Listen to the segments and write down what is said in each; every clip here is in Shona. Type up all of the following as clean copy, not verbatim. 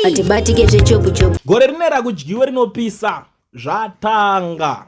Atibatike zvechopu chopu. Gore rine rakudyiwe rinopisa zvatanga.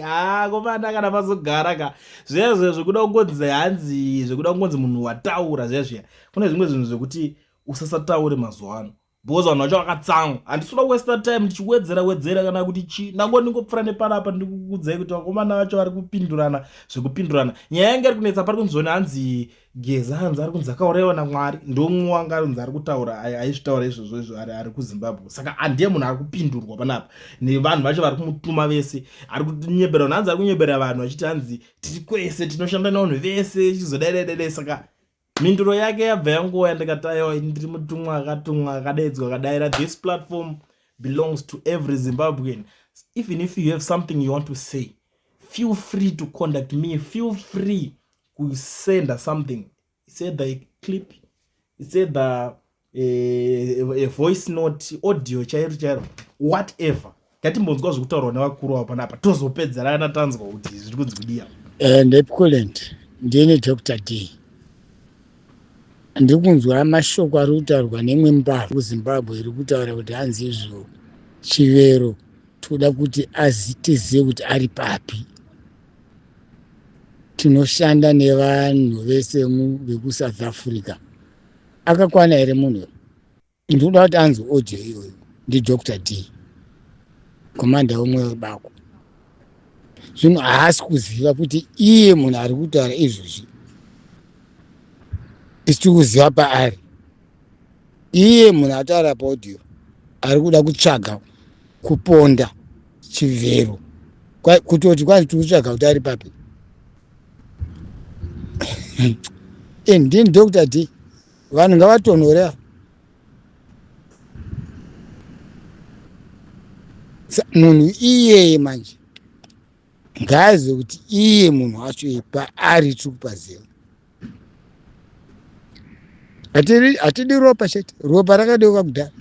Haa komana kana mazogara ka zviya zviya zvekuda kungonzi hanzi zvekuda kungonzi munhu wataura zviya zviya kune zvimwe zvinhu zvekuti usasataure mazuva ano because vanhu vacho vakatsamwa handisi kuda kuwesta time ndichiwedzera wedzera kana kuti chii ndango ndingopfura nepanapa ndikukuudzai kuti vakomana vacho vari kupindurana zvekupindurana nyaya yange iri kunetsa pari kunzoni hanzi geza hanzi ari kunzi akaurayiwa namwari ndomwe wanga ari kunzi ari kutaura aizvitaura izvozvo izvo ari kuzimbabwe saka handiye munhu ari kupindurwa panapa nevanhu vacho vari kumutuma vese ari kunyebera vanhu hanzi ari kunyebera vanhu vachiti hanzi tiri kwese tinoshanda nevanhu vese chizodaidaidai saka Mhinduro yake yabva yangouya ndikati aiwa ini ndiri mutumwa akatumwa akadaidzwa akadaira this platform belongs to every Zimbabwean even if you have something you want to say feel free to contact me feel free kusenda something it's either a clip it's either a, a voice note audio chairo chairo whatever ngatimbonzwa zvekutaurwa nevakuru avo panapa tozopedzerana tanzwa kuti zviri kunzi kudii apa eh, ndepculent ndini dr d ndiri kunzwa mashoko ari kutaurwa nemwe mbavha kuzimbabwe iri kutaura kuti hanzi izvo chivero toda kuti tizive kuti ari papi tinoshanda nevanhu vese vekusouth africa akakwana here munhu ndikuda kuti anzi audio iyoyo ndidr d komanda wemwe webako zvino haasi kuziva kuti iye munhu ari kutaura izvozvi isi tiri kuziva paari iye munhu ataura paaudio ari kuda kutsvaga kuponda chivhero kutoti kwanzi tiri kutsvaga kuti ari papi eh, ndini dr d vanhu ngavatonhore ava munhu iyeye manje ngaazive kuti iye munhu wacho iye paari tiri kupaziva hatidi ropa chete ropa rakadeuka kudhara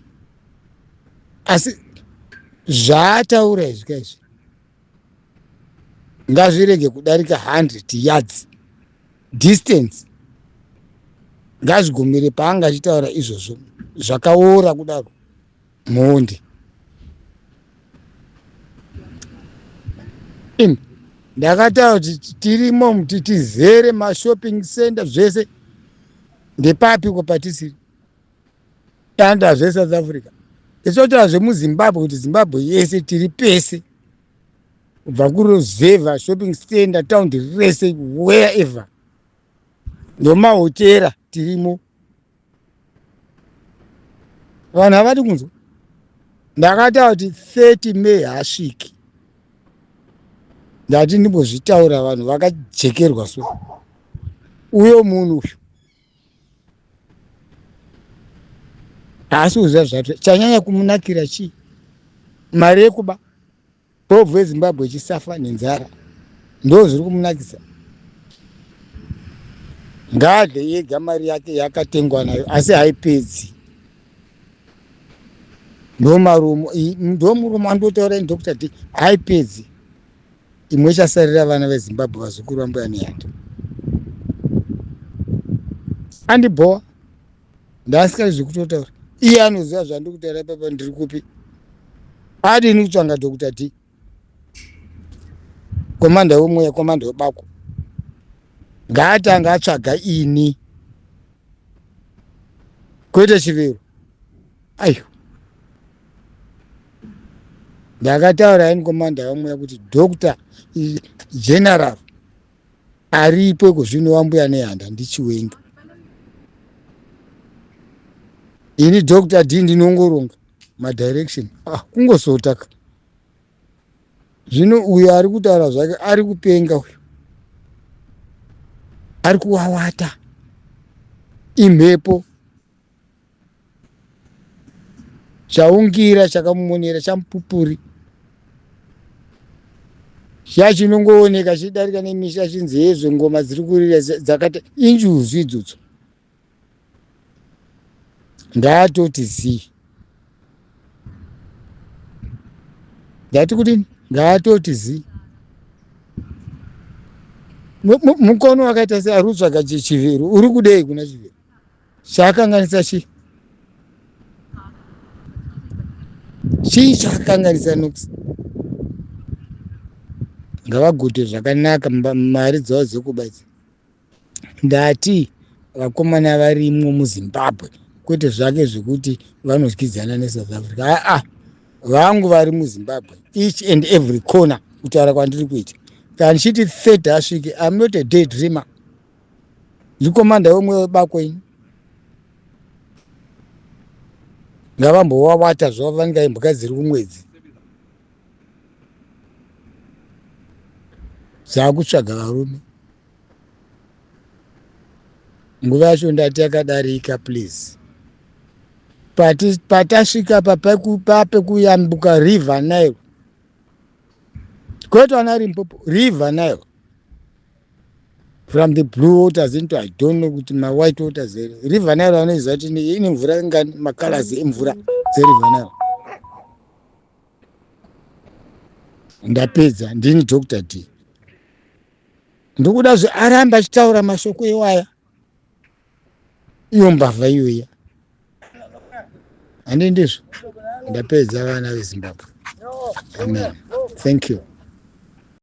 asi zvaataura izvi ka izvi ngazvirege kudarika 100 yards distance ngazvigumire paanga achitaura izvozvo zvakaora kudaro mhondi imi ndakataura kuti tirimo muti tizere mashopping center zvese ndepapiko patisiri tanda zvesouth africa tichotaura zvemuzimbabwe kuti zimbabwe yese tiri pese kubva kuruzevha shopping center town rese wherever nomahotera tirimo vanhu havadi kunzwa ndakataura kuti 30 may hasviki ndati ndimbozvitaura vanhu vakajekerwa so uyo munhu uyu haasi kuziva zvato chanyanya kumunakira chii mari yekuba povhu yezimbabwe ichisafa nenzara ndo zviri kumunakisa ngaadye yega mari yake yakatengwa nayo asi haipedzi ndomarumo ndomurumo andotaura dr d haipedzi imwe ichasarira vana vezimbabwe vazukuru vambuya nehanda andibhowa ndasikati zvekutotaura iye anoziva zvandiri kutaura ipapa ndiri kupi adini kutsvanga dr d komanda wemweya komanda webako ngaatanga atsvaga ini kwete chivero ayo ndakataura ini komanda wamweya kuti doctor general aripo ikozvino wambuya nehanda ndichiwenga ini doctor d ndinongoronga madirection ah, kungosotaka zvino uyo ari kutaura zvake ari kupenga uyo ari kuwawata imhepo chaungira chakamumonera chamupupuri chiya chinongooneka chidarika nemisha chinzi hezvo ngoma dziri kurira dzakati injuzu idzodzo Ndatoti zii. Ndati kudini? Ndatoti zii. Mukono wakaita se ari kutsvaga chivero. Uri kudei kuna chivero? Chaakanganisa chii? Chii chakakanganisa Nox? Ngavagute zvakanaka mari dzavo dzekuba idzi. Ndati vakomana varimwo muZimbabwe kwete zvake zvekuti vanodyidzana neSouth Africa. Aa, vangu vari muZimbabwe each and every corner kutaura kwandiri kuita. Kana ndichiti third asvike, I'm not a day dreamer. Ndikomanda wemwe webako ini. Ngavambowawata zvavo vanenge imbwa dziri kumwedzi. Dzakutsvaga varume. Nguva yacho ndati yakadarika please. Pati patasvika papekuyambuka River Nile. Kwete ana Limpopo, River Nile. From the blue waters into I don't know kuti ma white waters here. River Nile anoiziva kuti ine mvura ingani macolors emvura dzeRiver Nile. Ndapedza ndini Dr. D. Ndikuda zve aramba achitaura mashoko iwaya. Iyo mbavha iyoya. Handi ndizvo. Ndapedza vana veZimbabwe. Amen. Thank you.